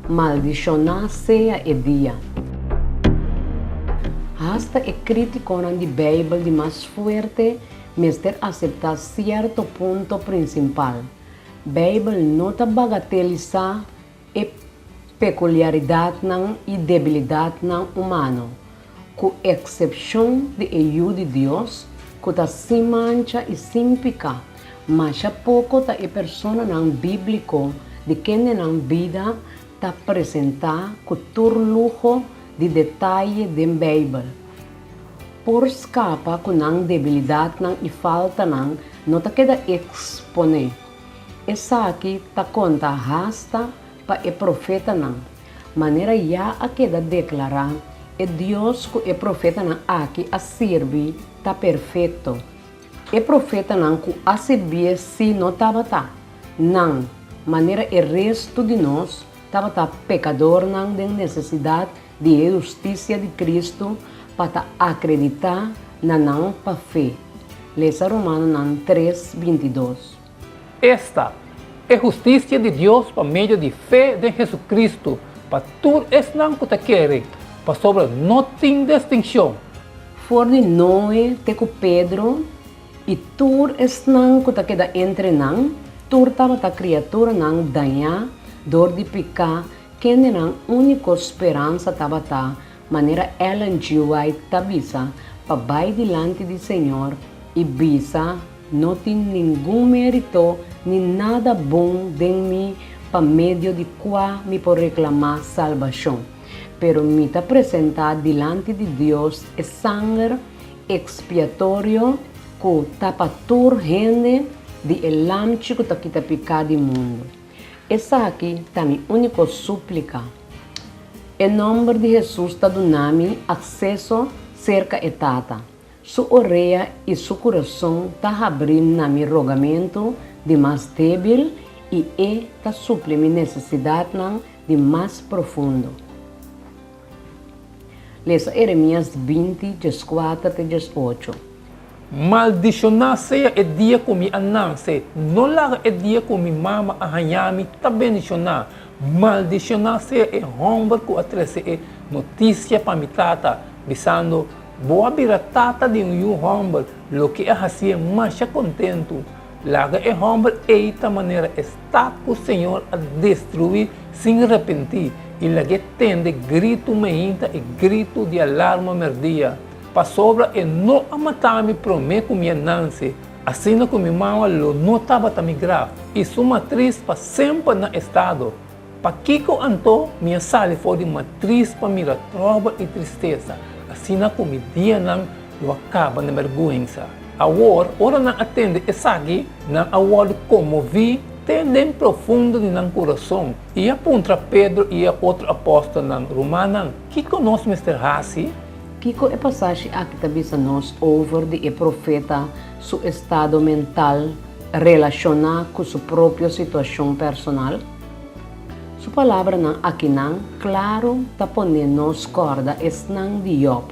Maldishoná sea e dia. Hasta e krítikonan di Beibel di mas fuerte mester aseptá sierto punto prinsimpal, Beibel no ta bagatelisá e pekuliaridatnan i debilidatnan humano, ku eksepshon di e Yu di Dios, ku ta sin mancha i sin piká. Masha poko ta e personanan bíbliko di kende nan bida ta presentá ku tur luho di detaye den Beibel. Por skapa ku nan debilidatnan i faltanan no ta keda eksponé. Esaki ta konta hasta pa e profetanan. Manera ya a keda deklará, e Dios ku e profetanan aki a sirbi ta perfekto. E profetanan ku a sirbié sí no tabata. Nan, manera e restu di nos, tabata pekadornan den nesesidat di e hustisia di Kristu pa ta akreditá na nan pa fe. Lesa Romanonan tres, 22. Esta, e hustisia di Dios pa medio di fe den Hesukristu pa tur esnan ku ta kere, pasobra no tin distinshon. For di Noe te ku Pedro i tur esnan ku ta keda entre nan, tur tabata kriaturanan dañá dor di piká kende nan úniko speransa tabata, manera Ellen G. White ta bisa, pa bai dilanti di Señor i bisa, No tin ningun mérito ni nada bon den mi pa medio di kua mi por reklamá salbashon, pero mi ta presentá dilanti di Dios e sanger ekspiatorio ku ta pa tur hende di e Lamchi ku ta kita piká di mundu. Esaki ta mi úniko súplika. E nòmber di Hesus ta duna mi akseso serka e Tata. Su orea i su kurason ta habrí na mi rogamentu di mas débil i e ta supli mi nesesidatnan di mas profundo. Lesa Eremías 20, 14 te 18. Maldishoná sea e dia ku mi a nanse, no laga e dia ku mi mama a haña mi ta bendishoná. Maldishoná sea e hòmber ku a trese e notisia pa mi tata, bisando, Bo a bira tata di un yu hòmber, loke a hasié masha kontentu. Laga e hòmber ei ta manera e stat ku señor a destruí sin repentí, i lag'é tende gritu meinta i gritu di alarma mèrdia. Pasobra e no a mata mi promé ku mi a nanse, asina ku mi mama lo no tabata mi graf, i su matris pa semper na estado. Pakiko anto mi a sali for di matris pa mira tròbel i tristesa, asina ku mi dianan lo a kaba na bèrgwensa? Awor, ora nan a tende esaki, nan a wòrdu konmoví te den profundo di nan kurason i a puntra Pedro i e otro apòstelnan, Rumannan, kiko nos mester hasi? Kiko e pasashi aki ta bisa nos over di e profeta su estado mental relashoná ku su propio situashon personal? Su palabranan akinan klaru ta pone nos kòrda esnan di Yòb,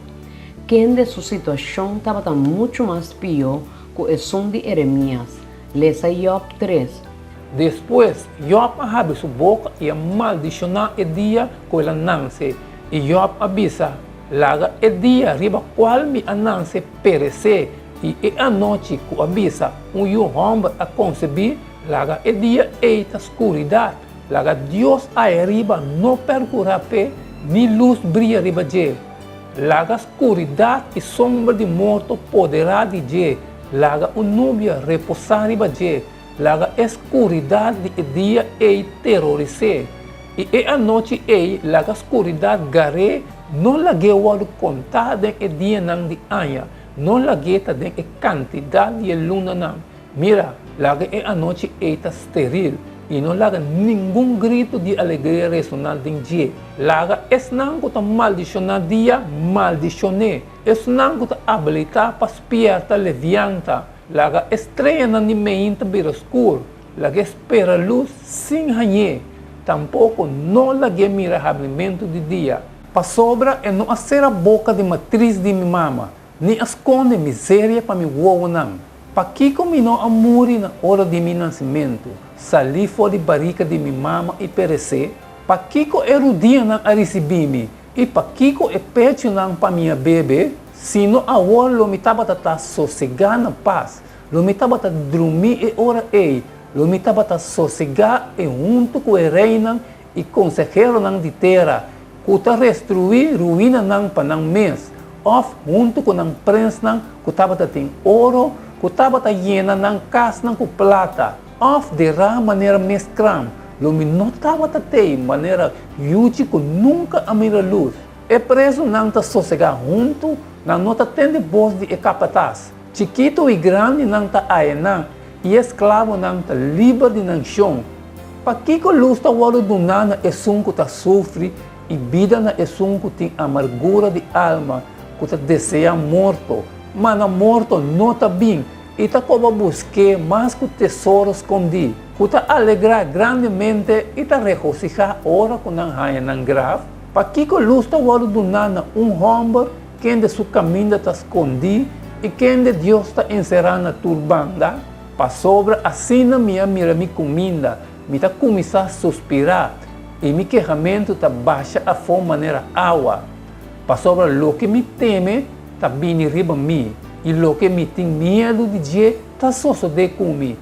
kende su situashon tabata muchu mas pió ku esun di Eremías. Lesa Yòb tres. Despues, Yòb a habri su boka i a maldishoná e dia ku el a nanse, i Yòb a bisa, Laga e dia riba kual mi a nanse peresé, i e anochi ku a bisa, Un yu hòmber a konsebí, laga e dia ei ta skuridat. Laga Dios aya riba no pèrkurá p'e, ni lus bria riba dje. Laga skuridat i sombra di morto poderá di dje, laga un nubia reposá riba dje. Laga e skuridat di e dia ei teroris'é, i e anochi ei laga skuridat gar'é, no lag'é wòrdu kontá den e dianan di aña, no lag'é ta den e kantidat di e lunanan. Mira, laga e anochi ei ta steril, i no laga ningun gritu di alegria resoná den dje. Laga esnan ku ta maldishoná dia, maldishon'é, esnan ku ta abilitá pa spièrta levianta. Laga e streanan di meinta bira skur, lag'é spera lus sin hañ'é, tampoko no lag'é mira habrimentu di dia. Pasobra e no a sera boka di matris di mi mama, ni a skonde miseria pa mi wowonan. Pakiko mi no a muri na ora di mi nasimentu, salí for di barika di mi mama i peresé? Pakiko e rudianan a risibí mi, i pakiko e pechunan pa mi a bebe? Sino awor lo mi tabata ta sosegá na pas, lo mi tabata drumí e ora ei, lo mi tabata sosegá e huntu ku e reinan i konseheronan di tera, ku ta restruí ruinanan pa nan mes, òf huntu ku nan prensnan ku tabata tin oro, ku tabata yena nan kasnan ku plata, òf derá manera mes kram, lo mi no tabata tei manera yuchi ku nunka a mira lus. E prezunan ta sosegá huntu, nan no ta tende bos di e kapatas. Chikitu i grandinan ta aená, i e sklabonan ta liber di nan shon. Pakiko lus ta wòrdu duná na esun ku ta sufri i bida na esun ku tin amargura di alma, ku ta deseá morto, ma na morto no ta bin, i ta koba busk'é mas ku tesoro skondí, ku ta alegrá grandemente i ta regosihá ora ku nan haña nan graf? Pakiko lus ta wòrdu duná na un hòmber kende su kaminda ta skondí i kende Dios ta enserá na tur banda? Pasobra asina mi a mira mi kuminda, mi ta kuminsá suspirá, i mi kehamentu ta basha afó manera awa. Pasobra loke mi teme ta bini riba mi, i loke mi tin miedu di dje ta sosodé ku mi.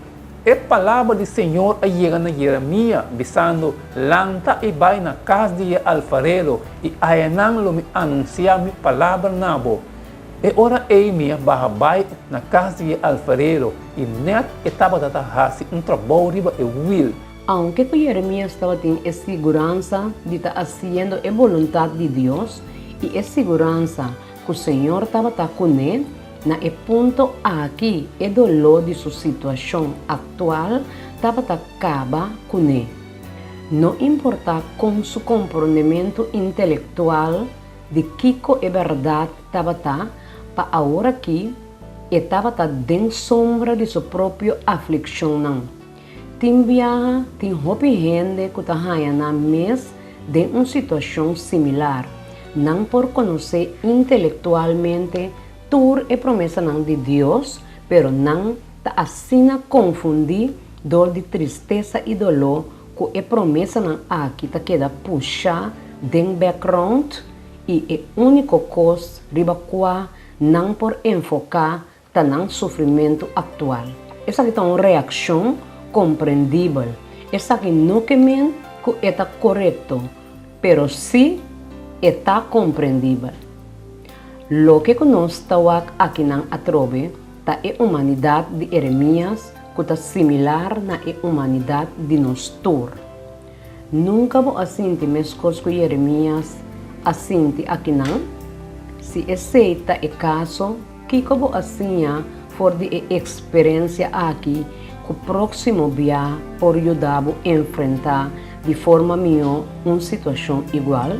E palabra di señor a yega na Jeremia, bisando, Lanta i bai na kas di e alfarero, i ayanan lo mi anunsiá mi palabra na bo. E ora ei mi a baha bai na kas di e alfarero, i nèt e tabata ta hasi un trabou riba e wil. Aunke ku Jeremias tabatin e siguransa di ta hasiendo e boluntat di Dios i e siguransa ku Señor tabata kuné, na e punto aki e doló di su situashon aktual tabata kaba kuné. No importá kon su komprondementu intelektual di kiko e bèrdat tabata, pa aworakí e tabata den sombra di su propio aflikshonnan. Tin biaha tin hopi hende ku ta haña nan mes den un situashon similar. Nan por konosé intelektualmente tur e promesanan di Dios, pero nan ta asina konfundí dor di tristesa i doló ku e promesanan aki ta keda pushá den background i e úniko kos riba kua nan por enfoká ta nan sufrimentu aktual. Esaki ta un reakshon komprendibel. Esaki no ke men ku e ta korekto, pero sí e ta komprendibel. Loke ku nos ta wak akinan atrobe ta e humanidat di Eremias ku ta similar na e humanidat di nos tur. Nunka bo a sinti meskos ku Jeremias a sinti akinan? Si esei ta e kaso, kiko bo a siña for di e eksperensia aki ku próksimo bia por yuda bo enfrentá di forma mihó un situashon igual?